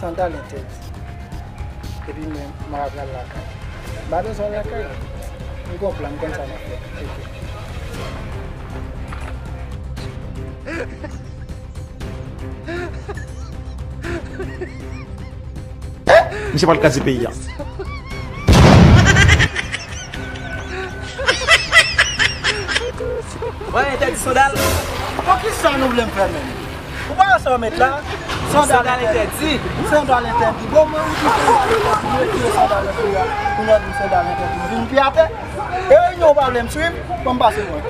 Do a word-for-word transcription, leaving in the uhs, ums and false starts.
Sandal entèdi. Epi mwen, m ap pral lakay. M pa bezwen lakay. M gon plan, m konn sa m ap fè. Ok. Misye pral kraze peyi a. Mwen entèdi sandal. Poukisa nou vle m fè menm? Ou pa wè sa w met la? Sandal entèdi. Sandal entèdi. Bon, mwen, ou di sandal entèdi. Mwen retire sandal nan peyi a. Kounye a di m sandal entèdi. M vin pi atè. E reyinyon ou pa vle m swiv, ban m pase mwen.